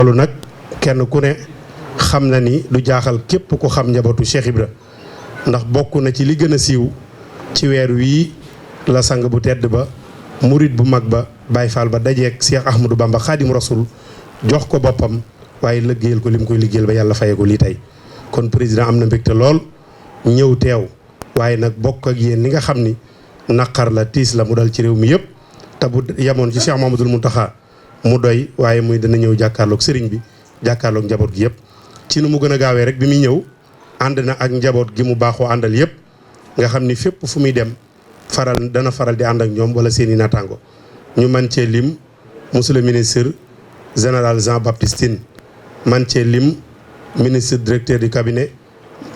loolu nag kenn ku ne xam na ni du jaaxal képp ku xam njabootu Cheikh Ibra ndax bokk na ci li gën a siiw ci weer wii la sang bu tedd ba murit bu mag ba Baye Fall ba dajeeg Cheikh Ahmadou Bamba Khadim Rasoul jox ko boppam waaye liggéeyal ko lim koy liggéeyal ba yàlla faye ko lii tey kon président am na mbégte lool ñëw teew waaye nag bokk ak yéen li nga xam ni naqar la tiis la mu dal ci réew mi yëpp te bu yemoon ci Cheikh Mamadou Mountakha mu doy waaye muy dana ñëw jàkkaarloog sëriñ bi jàkkaarloog njaboot gi yëpp ci nu mu gën a gaawee rek bi muy ñëw ànd na ak njaboot gi mu baaxoo àndal yëpp nga xam ni fépp fu muy dem dana faral di ànd ak ñoom wala seen i naataango ñu man cee lim monsieur le ministre général Jean Baptiste Tine man cee lim ministre directeur du cabinet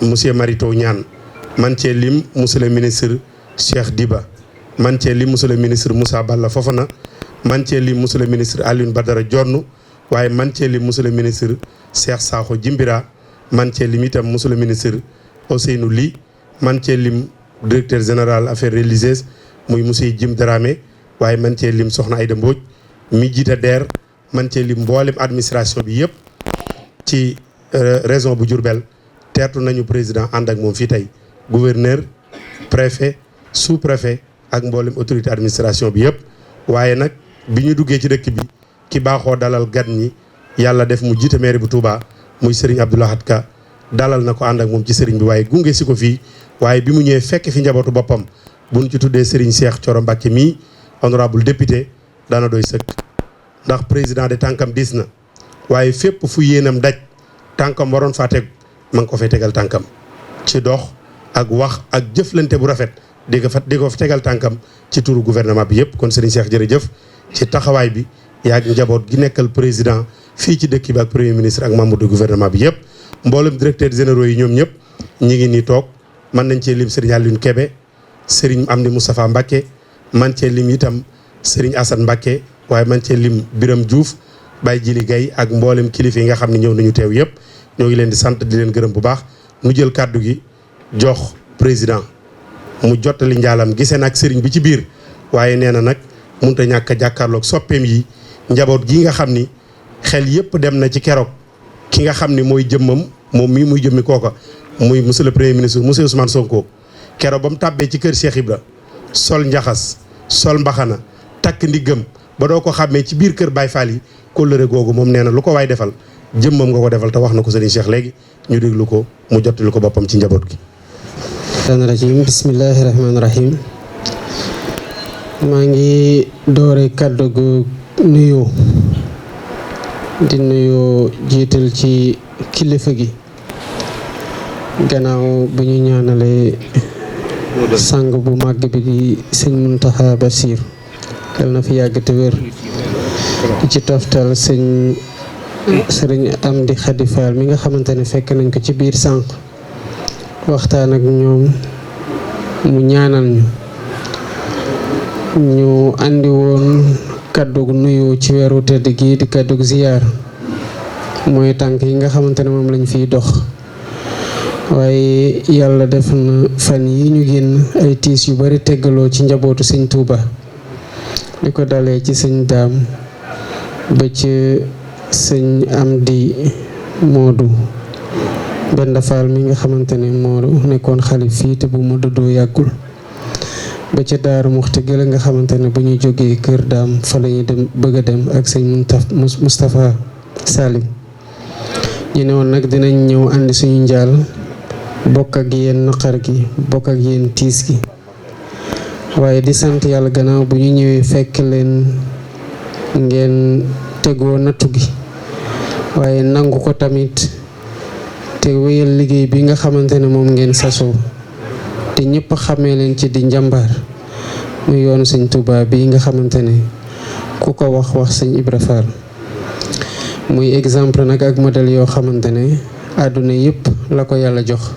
monsieur Marito Niane man cee lim monsieur le ministre Cheikh Diba man cee lim monsieur le ministre Moussa Balla Fofana man cee lim monsieur le ministre Alioune Badara Dione waaye man cee lim monsieur le ministre Cheikh Sakho Jimbira man cee lim itam monsieur le ministre Ousseynou Ly man cee lim directeur général affaires religieuses muy monsieur Jim Dramé waaye man cee lim soxna Aïda Mbodj mi jiite DER man cee lim mboolem administration bi yëpp ci région bu Diourbel teertu nañu président ànd ak moom fii tey gouverneur préfet sous préfet ak mboolem autorité administration bi yëpp waaye nag bi ñu duggee ci dëkk bi ki baaxoo dalal gan ñi yàlla def mu jiite mairie bu Touba muy Serigne Abdou Lahad Ka dalal na ko ànd ak moom ci Serigne bi waaye gunge si ko fii waaye bi mu ñëwee fekk fi njabootu boppam bu ñu ci tuddee Serigne Cheikh Thioro Mbacké mii honorable député daana doy sëkk ndax président de tànkam diis na waaye fépp fu yéenam daj tànkam waroon faa teg ma ngi ko fay tegal tànkam ci dox ak wax ak jëflante bu rafet di ko fa tegal tànkam ci turu gouvernement bi yëpp kon Serigne Cheikh jërëjëf ci taxawaay bi yaag njaboot gi nekkal président fii ci dëkk bi ak premier ministre ak membre du gouvernement bi yëpp mboolem directeur généraux yi ñoom ñëpp ñi ngi nii toog mën nañ cee lim Serigne Alioune Kébé Serigne Amdi Moustapha Mbacké man cee lim itam Serigne Assane Mbacké waaye man cee lim Biram Diouf Baye Jili Gaye ak mboolem kilifa yi nga xam ne ñëw nañu teew yëpp ñoo ngi leen di sant di leen gërëm bu baax mu jël kàddu gi jox président mu jottali njaalam gisee nag Serigne bi ci biir waaye nee na nag mënut a ñàkk a jàkkaarloog soppeem yi njaboot gi nga xam ni xel yëpp dem na ci keroog ki nga xam ni mooy jëmmam moom mii muy jëmmi kooka muy monsieur le premier ministre monsieur Ousmane Sonko keroog ba mu tàbbee ci kër Cheikh Ibra sol njaxas sol mbaxana takk ndiggam ba doo ko xàmmee ci biir kër Baye Fall yi kóllëre googu moom nee na lu ko waay defal jëmmam nga ko defal te wax na ko Serigne Cheikh léegi ñu déglu ko mu jottali ko boppam ci njaboot gi. rajim bismillahi rahmaani rahim maa ngi doore kàddu gu nuyoo di nuyoo jiital ci kilifa gi gannaaw bu ñu ñaanalee sang bu màgg bi di sëñ Mountakha Bassir yal na fi yàgg te wér di ci toftal sëriñ Amdi Khady Fall mi nga xamante ne fekk nañ ko ci biir sànq waxtaan ak ñoom mu ñaanal ñu andi woon kàddug nuyu ci weeru tedd gi di kàddug ziyaar mooy tànk yi nga xamante ne moom lañ fiy dox waaye yàlla def na fan yi ñu génn ay tiis yu bari teggaloo ci njabootu sëñ Touba li ko dalee ci sëñ Daam ba ci sëñ Amdi Moodu Benda Fall mi nga xamante ne moo nekkoon xalif fii te bu ma dëddoo yàggul ba ca Daaru Muxti gëla nga xamante ne bu ñuy jógee kër Daam fa la ñuy dem bëgg a dem ak sëñ Moustapha Salim ñu ne woon nag dinañ ñëw àndi suñu njaal bokk ak yéen naqar gi bokk ak yéen tiis gi waaye di sant yàlla gannaaw bu ñu ñëwee fekk leen ngeen tegoo nattu gi waaye nangu ko tamit te wéyal liggéey bi nga xamante ne moom ngeen sasoo te ñëpp xamee leen ci di njàmbaar mu yoonu sëñ Touba bi nga xamante ne ku ko wax sëñ Ibra Fall muy exemple nag ak modèle yoo xamante ne àdduna yëpp la ko yàlla jox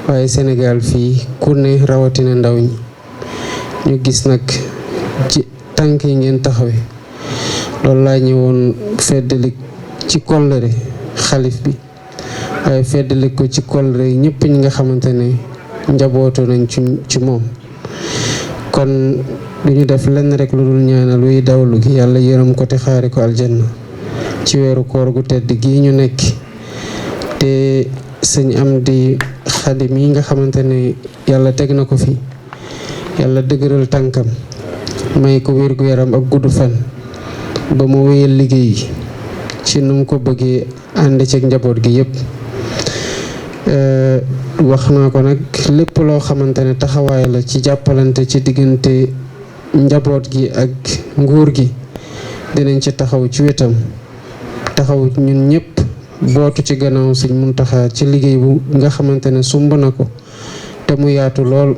waaye Sénégal fii ku ne rawatina ndaw ñi ñu gis nag ci tànk yi ngeen taxawe loolu laa ñëwoon feddali ci kóllëre xalif bi waaye feddali ko ci kóllëre ñëpp ñi nga xamante ne njabootu nañ ci moom kon du ñu def lenn rek lu dul ñaanal luy dawlu gi yàlla yërëm ko te xaari ko aljanna ci weeru koor gu tedd gii ñu nekk te sëñ Amdi Xadim yi nga xamante ne yàlla teg na ko fi yàlla dëgëral tànkam may ko wér gu yaram ak gudd fan ba mu wéyal liggéey ci nu mu ko bëggee ànd ceeg njaboot gi yëpp. wax naa ko nag lépp loo xamante ne taxawaay la ci jàppalante ci diggante njaboot gi ak nguur gi dinañ ci taxaw ci wetam taxaw ñun ñëpp bootu ci gannaaw Sëñ Muntaxa ci liggéey bu nga xamante ne sumb na ko te mu yaatu lool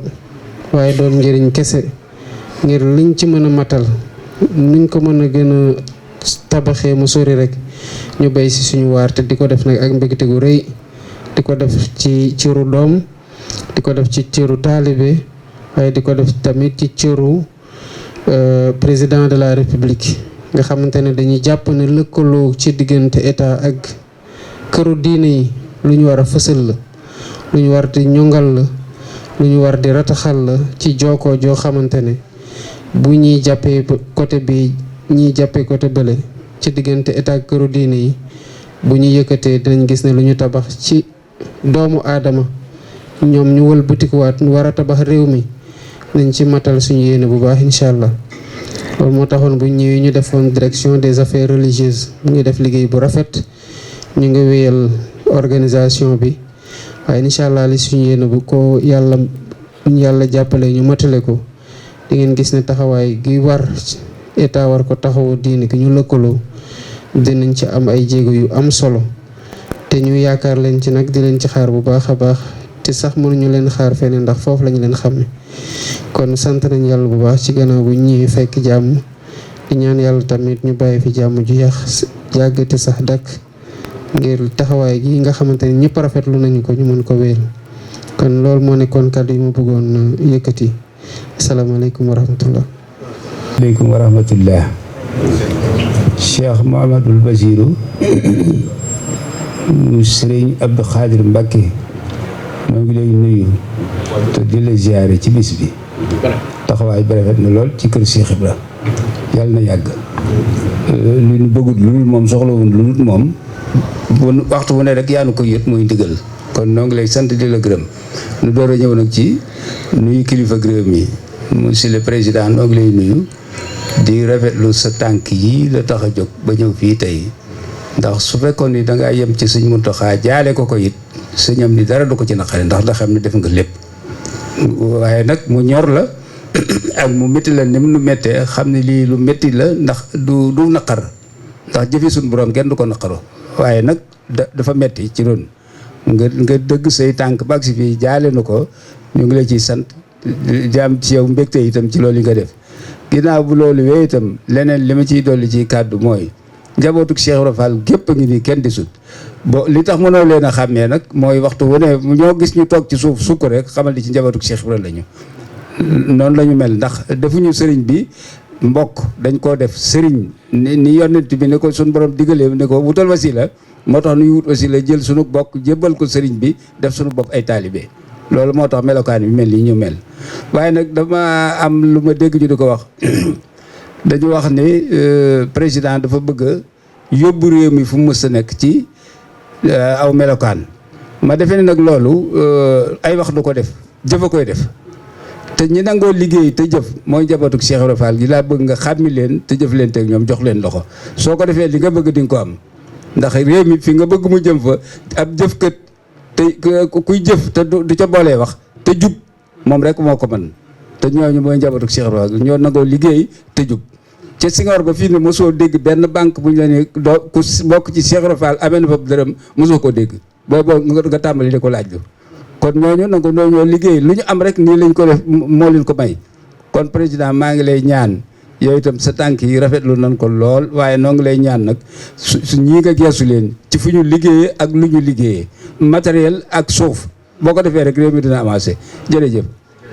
waaye doon njëriñ kese ngir liñ ci mën a matal nuñ ko mën a gën a tabaxee mu sori rek ñu bay si suñu waar te di ko def nag ak mbégte gu rëy di ko def ci cëru doom di ko def ci cëru taalibe waaye di ko def tamit ci cëru président de la république nga xamante ne dañuy jàpp ne lëkkaloo ci diggante état ak këru diine yi lu ñu war a fësal la lu ñu war di ñongal la lu ñu war di rataxal la ci jookoo joo xamante ne bu ñuy jàppee côté bi ñiy jàppee côté bële ci diggante état ak këru diine yi bu ñu yëkkatee dinañ gis ne lu ñu tabax ci doomu aadama ñoom ñu wëlbatikuwaat ñu war a tabax réew mi nañ ci matal suñu yéene bu baax incha allah. loolu moo taxoon bu ñëwee ñu defoon direction des affaires religieuses mu ngi def liggéey bu rafet ñu ngi wéyal organisation bi waaye incha allah li suñu yéene bu ko yàlla jàppale ñu matale ko di ngeen gis ne taxawaay gi war état war ko taxawu diine gi ñu lëkkaloo dinañ ci am ay jéego yu am solo te ñu yaakaar leen ci nag di leen ci xaar bu baax a baax te sax mënuñu leen xaar feneen ndax foofu lañu leen xàmme kon sant nañ yàlla bu baax ci gannaaw bu ñëwee fekk jàmm di ñaan yàlla tamit ñu bàyyi fi jàmm ju yàgg te sax dakk ngir taxawaay gi nga xamante ne ñëpp rafetlu nañu ko ñu mën ko wéel kon loolu moo nekkoon kàddu yi ma bëggoon yëkkati asalaamaaleykum wa rahmatullah. aleykum wa rahmatullah. Cheikh Mouhamadoul Bachirou Sëriñ Abdou Khadir Mbacké moo ngi lay nuyu te di la ziare ci bis bi taxawaay bi rafet na lool ci kër Cheikh Ibra yàlla na yàgg lu ñu bëggut lu dul moom soxlawul lu dul moom bu waxtu bu ne rek yaa nu ko yët muy ndigal kon noo ngi lay sant di la gërëm nu door a ñëw nag ci nuyu kilifa gërëm yi monsieur le président noo ngi lay nuyu di rafetlu sa tànk yi la tax a jóg ba ñëw fii tey ndax su fekkoon ni dangaa yem ci Sëñ Muntaxa jaale ko it sëñam ni dara du ko ci naqari ndax da xam ne def nga lépp waaye nag mu ñor la ak mu métti la ni mu nu méttee xam ne lii lu métti la ndax du naqar ndax jëfi suñu borom kenn du ko naqaro waaye nag dafa métti ci doon nga dëgg say tànk ba si fii jaale na ko ñu ngi la ciy sant jaam ci yow mbégte itam ci loolu yi nga def ginnaaw bu loolu wee itam leneen li ma ciy dolli ci kàddu mooy njabootuk Cheikh Ibra Fall gépp a ngi nii kenn di sut bo li tax mënoo leen a xàmmee nag mooy waxtu wu ne ñoo gis ñu toog ci suuf sukk rek xamal di ci njabootuk Cheikh Ibra lañu noonu la ñu mel ndax defuñu sëriñ bi mbokk dañ koo def sëriñ ni yonent bi ne ko suñu borom digalee ne ko wutal wasila moo tax nuy wut wasila jël suñu bokk jébbal ko sëriñ bi def suñu bopp ay taalibe loolu moo tax melokaan bi mel ni ñu mel waaye nag dama am lu ma dégg ñu di ko wax dañu wax ni président dafa bëgg a yóbbu réew mi fu mu mës a nekk ci aw melokaan ma defee ne nag loolu ay wax du ko def jëf a koy def te ñi nangoo liggéey te jëf mooy njabootuk Cheikh Ibra Fall gi laa bëgg nga xàmmi leen te jëf leen teg ñoom jox leen loxo soo ko defee li nga bëgg di nga ko am ndax réew mi fi nga bëgg mu jëm fa ab jëfkat te kuy jëf te du ca boolee wax te jub moom rek moo ko mën te ñooñu mooy njabootuk Cheikh Ibra Fall ñoo nangoo liggéey te jub ca Senghor ba fii ne mosoo dégg benn banque bu ñu la ne doo ku bokk ci Cheikh Ibra Fall amee na fa dërëm mosoo ko dégg boobu nga tàmbali di ko laaj lu kon ñooñu nag ñoo liggéey lu ñu am rek nii lañ ko def moo leen ko may kon président maa ngi lay ñaan yow itam sa tànk yi rafetlu nañ ko lool waaye noo ngi lay ñaan nag su ñii nga geesu leen ci fu ñu liggéeyee ak lu ñu liggéeyee matériel ak suuf boo ko defee rek réew mi dina avancé jërëjëf